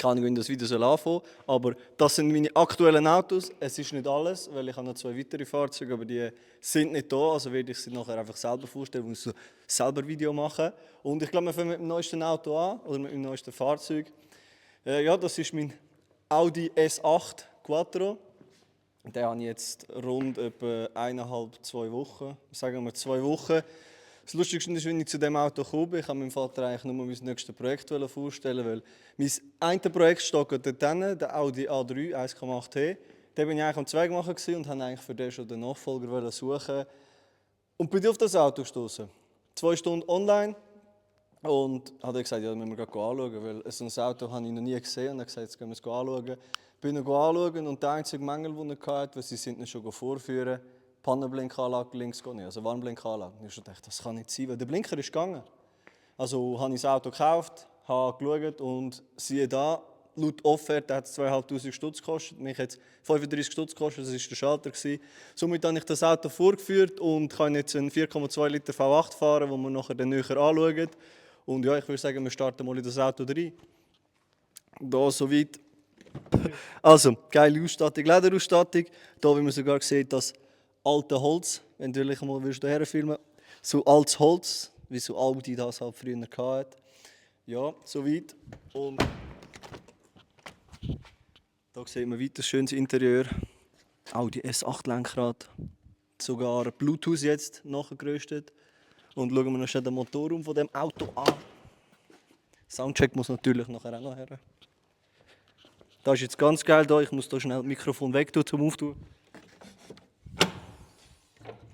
Keine Ahnung, wenn das Video soll anfangen. Aber das sind meine aktuellen Autos. Es ist nicht alles, weil ich habe noch 2 weitere Fahrzeuge, aber die sind nicht da. Also werde ich sie nachher einfach selber vorstellen und so selber Video machen. Und ich glaube, wir fangen mit dem neuesten Auto an, oder mit dem neuesten Fahrzeug. Ja, das ist mein Audi S8 Quattro. Den habe ich jetzt rund etwa 1,5, 2 Wochen. Sagen wir 2 Wochen. Das Lustigste ist, wenn ich zu diesem Auto komme, ich habe meinem Vater eigentlich nur mein nächstes Projekt vorstellen, weil mein ein Projekt steht dort hinten, der Audi A3 1,8T. Den bin ich eigentlich am Zweig machen und habe eigentlich für den schon den Nachfolger suchen. Und bin auf das Auto gestoßen. 2 Stunden online und habe gesagt, ja, das müssen wir gleich anschauen, weil so ein Auto habe ich noch nie gesehen. Und er hat gesagt, jetzt gehen wir es anschauen. Bin ihn anschauen und der einzige Mängel, den er hatte, weil sie sind ihn schon vorführen, Pannenblinkanlage links geht nicht, also Warnblinkanlage. Ich habe gedacht, das kann nicht sein, weil der Blinker ist gegangen. Also habe ich das Auto gekauft, habe geschaut und siehe da, laut Offerte hat es 2'500 Stutz gekostet. Mich hat es 35 Stutz gekostet, das war der Schalter. Somit habe ich das Auto vorgeführt und kann jetzt einen 4,2 Liter V8 fahren, den wir nachher näher anschauen. Und ja, ich würde sagen, wir starten mal in das Auto rein. Da soweit. Also, geile Ausstattung, Lederausstattung. Hier, wie man sogar sieht, das alte Holz, wenn du mal hierher filmen willst. So altes Holz, wie so Audi das halt früher hatte. Ja, soweit. Und hier sieht man weiter schönes Interieur. Audi S8 Lenkrad. Sogar Bluetooth jetzt nachgerüstet. Und schauen wir noch schnell den Motorraum von dem Auto an. Soundcheck muss natürlich nachher auch noch her. Das ist jetzt ganz geil hier. Ich muss hier schnell das Mikrofon weg tun, zum Auftun.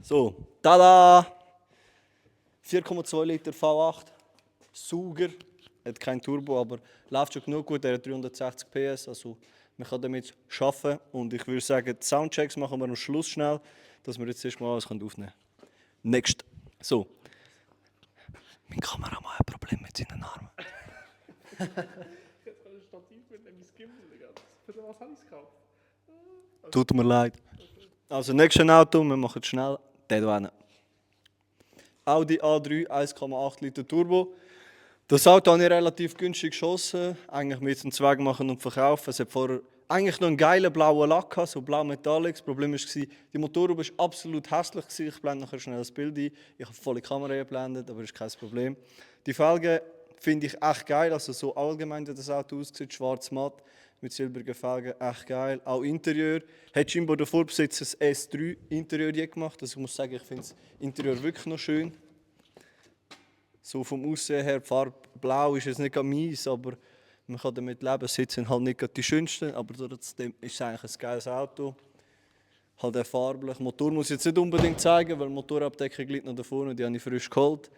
So, tada! 4,2 Liter V8. Sauger. Hat kein Turbo, aber läuft schon genug gut. Er hat 360 PS, also man kann damit arbeiten. Und ich würde sagen, die Soundchecks machen wir am Schluss schnell, dass wir jetzt erstmal alles aufnehmen können. Next. So. Mein Kameramann hat ein Problem mit seinen Armen. Ich habe ein Stativ mit einem Gimbal, Digga. Für was habe ich es gekauft? Tut mir leid. Also, nächstes Auto, wir machen es schnell. Der hier hinten. Audi A3 1,8 Liter Turbo. Das Auto habe ich relativ günstig geschossen. Eigentlich mit einem Zweig machen und verkaufen. Es hat vorher eigentlich noch einen geilen blauen Lack gehabt, so blau Metallic. Das Problem war, die Motorhaube war absolut hässlich. Ich blende nachher schnell das Bild ein. Ich habe volle Kamera eingeblendet, aber das ist kein Problem. Die Felgen finde ich echt geil. Also so allgemein, wie das Auto aussieht, schwarz matt mit silbrigen Felgen, echt geil. Auch Interieur. Hat scheinbar der Vorbesitzer das S3 Interieur gemacht. Also ich muss sagen, ich finde das Interieur wirklich noch schön. So vom Aussehen her, die Farbe blau ist jetzt nicht mies, aber man kann damit leben. Sitze sind halt nicht die schönsten, aber trotzdem ist es eigentlich ein geiles Auto. Halt auch farblich. Motor muss ich jetzt nicht unbedingt zeigen, weil die Motorabdeckung liegt noch da vorne. Die habe ich frisch geholt.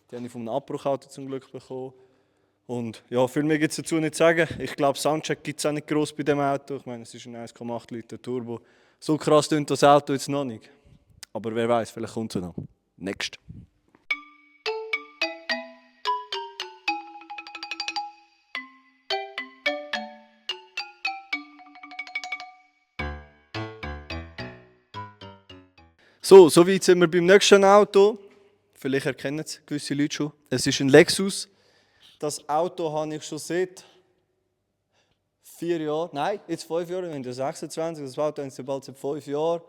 Die habe ich von einem Abbruchauto zum Glück bekommen. Und ja, viel mehr gibt es dazu nicht zu sagen. Ich glaube, Soundcheck gibt es auch nicht gross bei dem Auto. Ich meine, es ist ein 1,8 Liter Turbo. So krass klingt das Auto jetzt noch nicht. Aber wer weiß, vielleicht kommt es noch. Next. So, soweit sind wir beim nächsten Auto. Vielleicht erkennen es gewisse Leute schon. Es ist ein Lexus. Das Auto habe ich schon seit 4 Jahren. Nein, jetzt 5 Jahre. Wir haben ja 26. Das Auto haben sie bald seit 5 Jahren.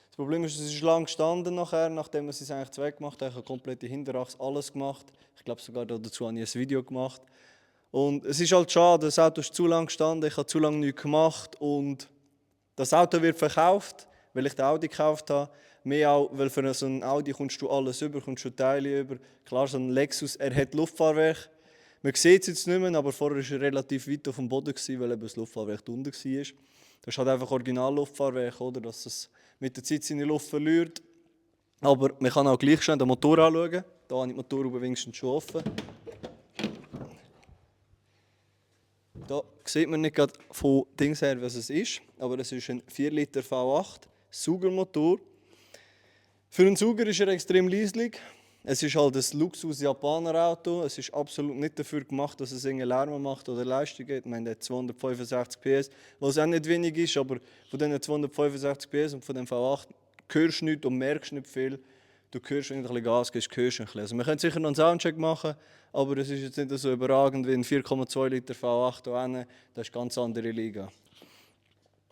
Das Problem ist, es ist lang gestanden nachdem wir es eigentlich weggemacht haben. Ich habe komplette Hinterachse, alles gemacht. Ich glaube sogar dazu habe ich ein Video gemacht. Und es ist halt schade, das Auto ist zu lang gestanden. Ich habe zu lange nichts gemacht. Und das Auto wird verkauft, weil ich den Audi gekauft habe. Mehr auch, weil für so ein Audi kommst du alles über, kommst du Teile über. Klar, so ein Lexus, er hat Luftfahrwerk. Man sieht es jetzt nicht mehr, aber vorher war er relativ weit auf dem Boden, weil eben das Luftfahrwerk unten war. Das ist halt einfach Original-Luftfahrwerk, oder? Dass es mit der Zeit seine Luft verliert. Aber man kann auch gleich schon den Motor anschauen. Da habe ich die Motorhaube wenigstens schon offen. Da sieht man nicht gerade von Dings her, was es ist, aber es ist ein 4 Liter V8 Saugermotor. Für einen Sauger ist er extrem leislich. Es ist halt ein Luxus-Japaner-Auto. Es ist absolut nicht dafür gemacht, dass es irgendeinen Lärm macht oder Leistung gibt. Ich meine, der hat 265 PS, was auch nicht wenig ist, aber von diesen 265 PS und von dem V8 hörst du nichts und merkst nicht viel. du hörst, wenn du ein bisschen Gas gibst, hörst du ein bisschen. Also wir können sicher noch einen Soundcheck machen, aber es ist jetzt nicht so überragend wie ein 4,2 Liter V8 hier hinten. Das ist eine ganz andere Liga.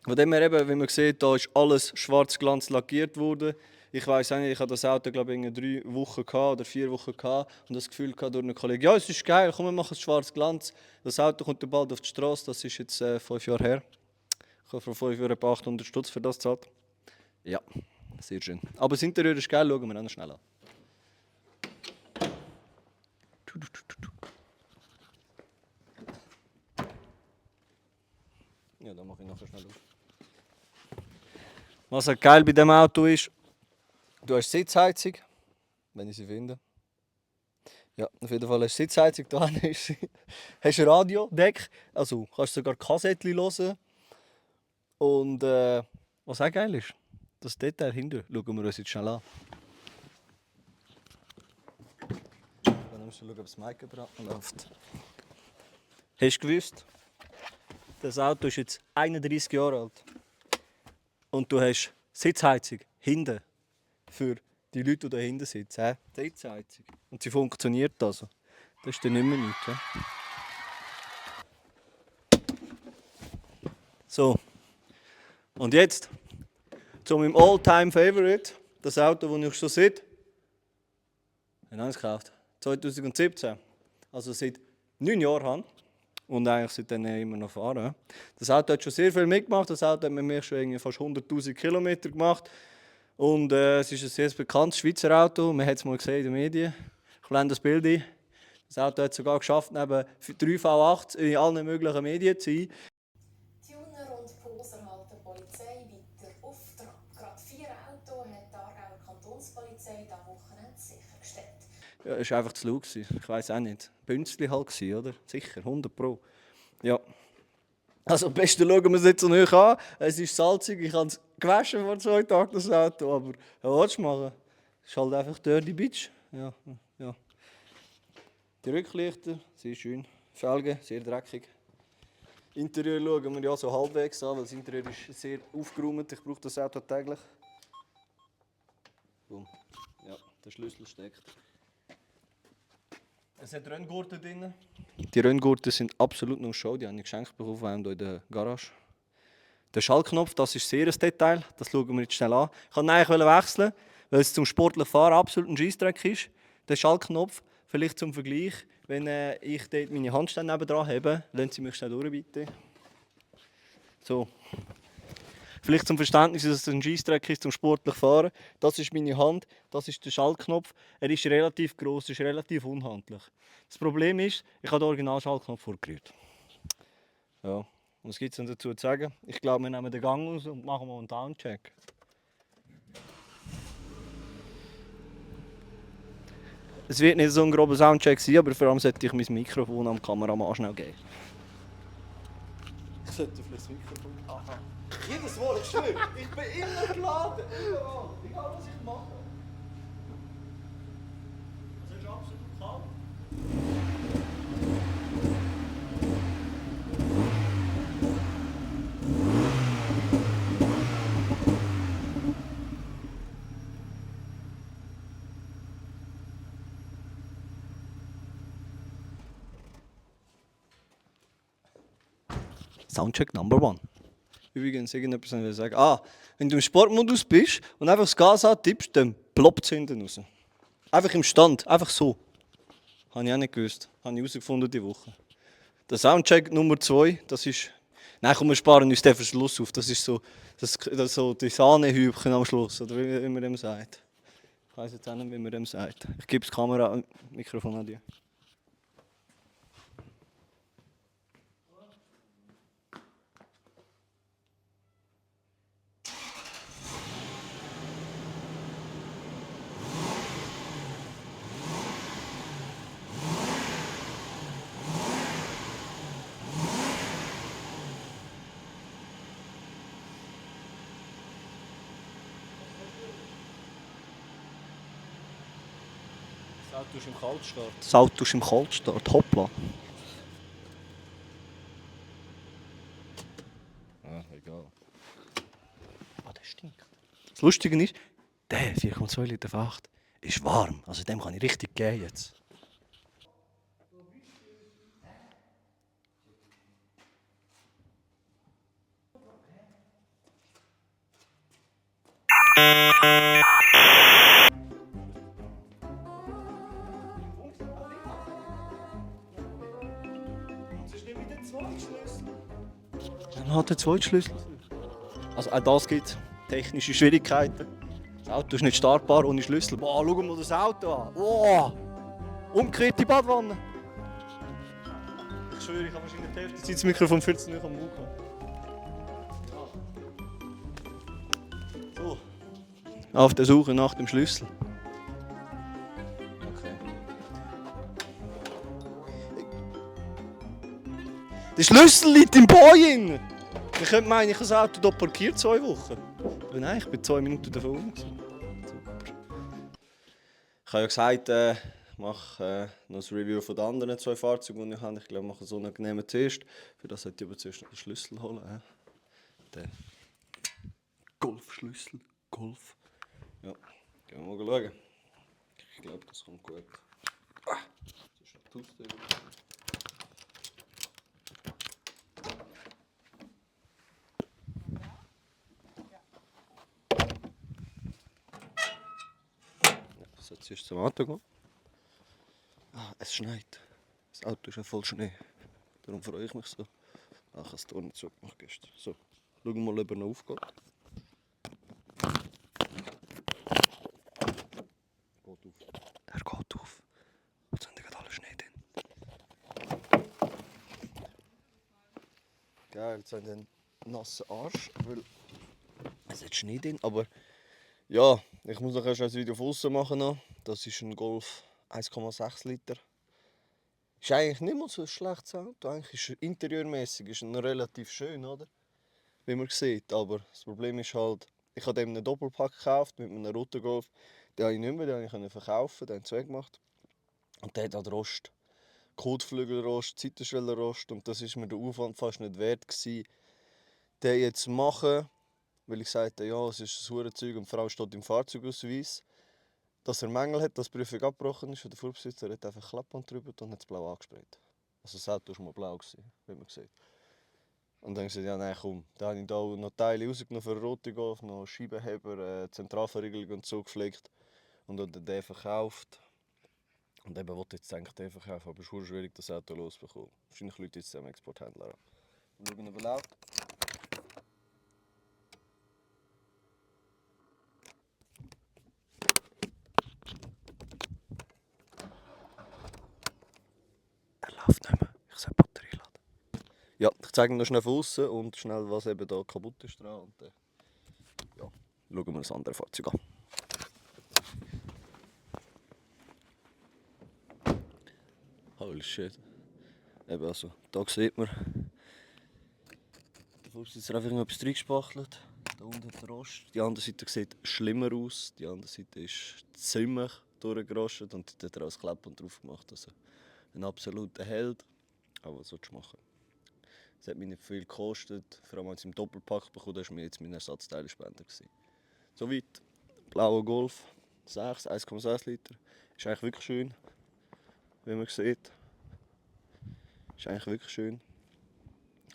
Von dem her eben, wie man sieht, da ist alles schwarz-glanz lackiert worden. Ich weiss auch nicht, ich hatte das Auto glaube ich in 3 Wochen oder 4 Wochen und das Gefühl durch einen Kollegen, ja, es ist geil, komm, wir machen es schwarz-glanz. Das Auto kommt bald auf die Straße, das ist jetzt 5 Jahre her. Ich habe vor 5 Jahren etwa 800 Stutz für das gezahlt. Ja, sehr schön. Aber das Interieur ist geil, schauen wir noch schnell an. Ja, dann mache ich nachher schnell auf. Was halt geil bei diesem Auto ist, du hast Sitzheizung, wenn ich sie finde. Ja, auf jeden Fall hast du Sitzheizung, da hast du ein Radio-Deck, also kannst sogar Kassettchen hören. Und was auch geil ist, das Detail hinter, schauen wir uns jetzt schnell an. Dann musst du schauen, ob das Mic läuft. Hast du gewusst, das Auto ist jetzt 31 Jahre alt und du hast Sitzheizung hinten für die Leute, die da hinten sitzen. Sitzheizung. Und sie funktioniert also. Das ist dann nicht mehr nichts. Ja? So. Und jetzt zu meinem All-Time-Favorite, das Auto, das ich schon seit, wann habe ich es gekauft? 2017. Also seit 9 Jahren habe. Und eigentlich seitdem immer noch fahren. Das Auto hat schon sehr viel mitgemacht. Das Auto hat mit mir schon irgendwie fast 100'000 Kilometer gemacht. Und es ist ein sehr bekanntes Schweizer Auto. Man hat es mal gesehen in den Medien. Ich blende das Bild ein. Das Auto hat es sogar geschafft, neben 3 V8 in allen möglichen Medien zu sein. Tuner und Poser halten die Polizei weiter auf Trab. Gerade 4 Autos hat die Aargauer Kantonspolizei am Wochenende sichergestellt. Ja, es war einfach zu laut. Ich weiss auch nicht. Bünzli halt, oder? Sicher, 100 Pro. Ja. Also am besten schauen wir es nicht so nah an. Es ist salzig, ich habe es gewaschen vor 2 Tagen, das Auto. Aber was willst du machen? Es ist halt einfach Dirty Bitch. Ja, ja. Die Rücklichter, sehr schön. Felgen, sehr dreckig. Interieur schauen wir ja so halbwegs an, weil das Interieur ist sehr aufgeräumt. Ich brauche das Auto täglich. Boom. Ja, der Schlüssel steckt. Es hat Renngurte drin. Die Renngurte sind absolut nur Show, die habe ich geschenkt bekommen hier in der Garage. Der Schallknopf, das ist sehr ein Detail, das schauen wir jetzt schnell an. Ich wollte ihn eigentlich wechseln, weil es zum sportlichen Fahren absolut ein Scheissdreck ist. Der Schallknopf, vielleicht zum Vergleich, wenn ich dort meine Handstände nebendran habe, lassen Sie mich schnell durch, bitte. So. Vielleicht zum Verständnis, dass es ein Scheissdreck ist zum sportlich Fahren. Das ist meine Hand, das ist der Schaltknopf. Er ist relativ gross, ist relativ unhandlich. Das Problem ist, ich habe den Original-Schaltknopf vorgerührt. Ja, und was gibt es denn dazu zu sagen? Ich glaube, wir nehmen den Gang aus und machen mal einen Soundcheck. Es wird nicht so ein grober Soundcheck sein, aber vor allem sollte ich mein Mikrofon am Kameramann schnell geben. Ich sollte vielleicht das Mikrofon... Aha. Jedes Mal, ich schwöre, ich bin immer geladen, überall, egal was ich mache. Es ist absolut kalt. Soundcheck Number 1. Übrigens, irgendetwas soll ich sagen. Wenn du im Sportmodus bist und einfach das Gas antippst, dann ploppt es hinten raus. Einfach im Stand, einfach so. Habe ich auch nicht gewusst. Habe ich herausgefunden diese Woche. Der Soundcheck Nummer 2, das ist... Nein, komm, wir sparen uns den Verschluss auf. Das ist so, so die Sahnehübchen am Schluss, oder wie man dem sagt. Ich weiss jetzt auch nicht, wie man dem sagt. Ich gebe das Mikrofon an dir. Das Auto ist im Kaltstart. Das Auto ist im Kaltstart. Hoppla. Egal. Der stinkt. Das Lustige ist, der 4,2 Liter V8 ist warm. Also dem kann ich richtig gehen jetzt. Dann hat er 2 Schlüssel. Also auch das gibt technische Schwierigkeiten. Das Auto ist nicht startbar ohne Schlüssel. Boah, schau mal das Auto an. Boah! Umgekehrte Badwanne. Ich schwöre, ich habe wahrscheinlich die Hälfte der Zeit das Mikrofon viel zu nah am Mund gehabt. So. Auf der Suche nach dem Schlüssel. Okay. Der Schlüssel liegt im Boy. Ich könnte meinen, ich habe das Auto dort parkiert 2 Wochen. Aber nein, ich bin 2 Minuten davon. Super. Ich habe ja gesagt, ich mache noch ein Review von den anderen 2 Fahrzeugen, die ich habe. Ich glaube, ich mache so einen genehmen Test. Für das sollte ich aber zuerst noch den Schlüssel holen. Den Golfschlüssel. Golf. Ja, gehen wir mal schauen. Ich glaube, das kommt gut. Das ist noch die Haustür. Ich sollte zuerst zum Auto gehen. Ah, es schneit. Das Auto ist ja voll Schnee. Darum freue ich mich so. Ach, ich habe das Tor nicht zugemacht gestern. So, schauen wir mal, ob er noch aufgeht. Geht auf. Er geht auf. Jetzt haben wir alle Schnee drin. Geil, jetzt haben wir einen nassen Arsch, weil es hat Schnee drin. Aber ja, ich muss noch erst ein Video von außen machen. Noch. Das ist ein Golf 1,6 Liter. Ist eigentlich nicht mal so ein schlechtes Auto. Eigentlich ist er interieurmäßig ist er noch relativ schön, oder? Wie man sieht. Aber das Problem ist halt, ich habe dem einen Doppelpack gekauft mit einem roten Golf. Den habe ich nicht mehr, den konnte ich verkaufen, den habe ich weggemacht. Und der hat halt Rost. Kotflügelrost, Seitenschwellenrost. Und das ist mir der Aufwand fast nicht wert gewesen, den jetzt zu machen. Weil ich sagte, ja, es ist ein Hurenzeug und vor allem steht im Fahrzeugausweis, dass er Mängel hat, dass die Prüfung abgebrochen ist. Und der Vorbesitzer hat einfach Klappband drüber und hat es blau angesprayt. Also das Auto war mal blau, wie man sieht. Und dann habe ich gesagt, ja nein komm. Dann habe ich da noch Teile rausgenommen für einen roten Golf, noch Scheibenheber, Zentralverriegelung und so gepflegt. Und dann den verkauft. Und eben wollte jetzt eigentlich den verkaufen, aber es ist schwierig, das Auto loszubekommen. Wahrscheinlich Leute jetzt am Exporthändler an. Und schauen, ob er läuft. Er läuft nicht mehr. Ich soll die Batterie laden. Ja, ich zeige noch schnell von außen und schnell, was eben da kaputt ist dran. Und ja, schauen wir das andere Fahrzeug an. Holy shit. Eben also, da sieht man, der Vorbesitzer hat einfach etwas reingespachtelt. Da unten hat der Rost. Die andere Seite sieht schlimmer aus. Die andere Seite ist ziemlich durchgerostet und dort hat er auch das Klebband drauf gemacht. Also ein absoluter Held. Aber was sollst du machen? Es hat mich nicht viel gekostet. Vor allem als ich im Doppelpack bekommen, das war mir jetzt mein Ersatzteilspender. Soweit. Blauer Golf 6, 1,6 Liter. Ist eigentlich wirklich schön, wie man sieht. Ist eigentlich wirklich schön.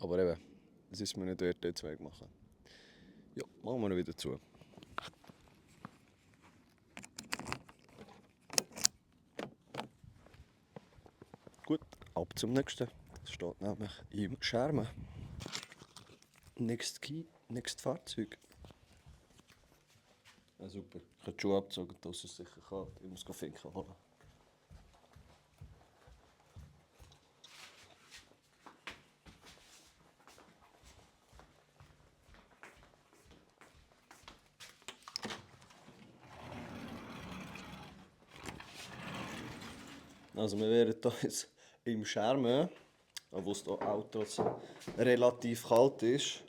Aber eben, es ist mir nicht wert, den Weg machen. Ja, machen wir ihn wieder zu. Gut, ab zum nächsten. Das steht nämlich im Schermen. Next Key, next Fahrzeug. Ja, super. Ich habe die Schuhe abgezogen, dass es sicher kann. Ich muss Finken holen. Also wir wären hier jetzt im Schermen, obwohl es hier auch trotzdem relativ kalt ist.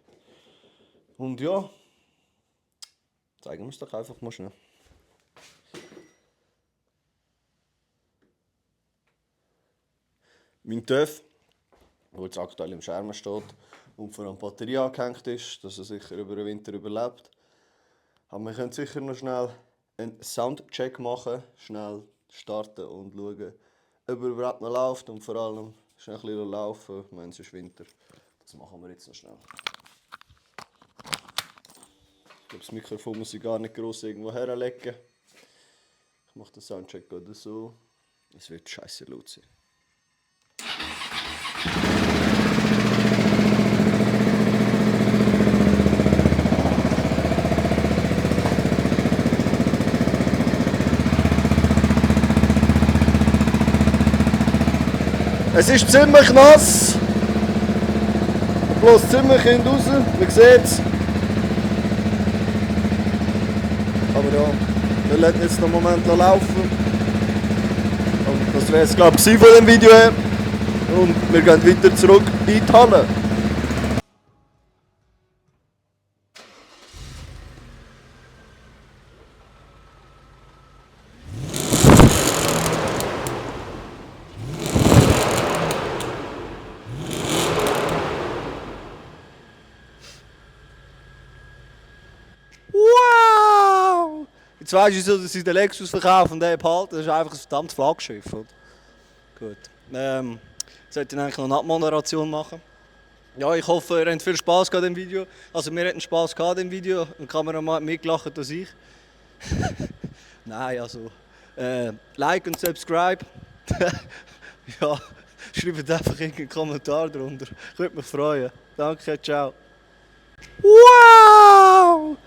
Und ja, zeigen wir es doch einfach mal schnell. Mein TÜV, der jetzt aktuell im Schermen steht und vor allem die Batterie angehängt ist, dass er sicher über den Winter überlebt. Aber wir können sicher noch schnell einen Soundcheck machen, schnell starten und schauen, ob er überhaupt noch läuft und vor allem schnell ein bisschen laufen. Ich meine, es ist Winter. Das machen wir jetzt noch schnell. Ich glaube, das Mikrofon muss ich gar nicht gross irgendwo herlegen. Ich mache den Soundcheck gerade so. Es wird scheiße laut sein. Es ist ziemlich nass. Bloß ziemlich raus. Man sieht es. Aber ja, wir lassen jetzt noch einen Moment laufen. Und das wäre es, glaube ich, von dem Video her. Und wir gehen weiter zurück in die Halle. Wow! Jetzt weisst du, wieso sie den Lexus verkaufen und den behalten. Das ist einfach ein verdammtes Flaggschiff. Oder? Gut. Jetzt sollte ich eigentlich noch eine Abmoderation machen. Ja, ich hoffe, ihr habt viel Spass gehabt im Video. Also wir hatten Spass gehabt im Video. Ein Kameramann hat mitgelacht als ich. Nein, also like und subscribe. Ja, schreibt einfach irgendeinen Kommentar drunter. Ich würde mich freuen. Danke, ciao. Wow!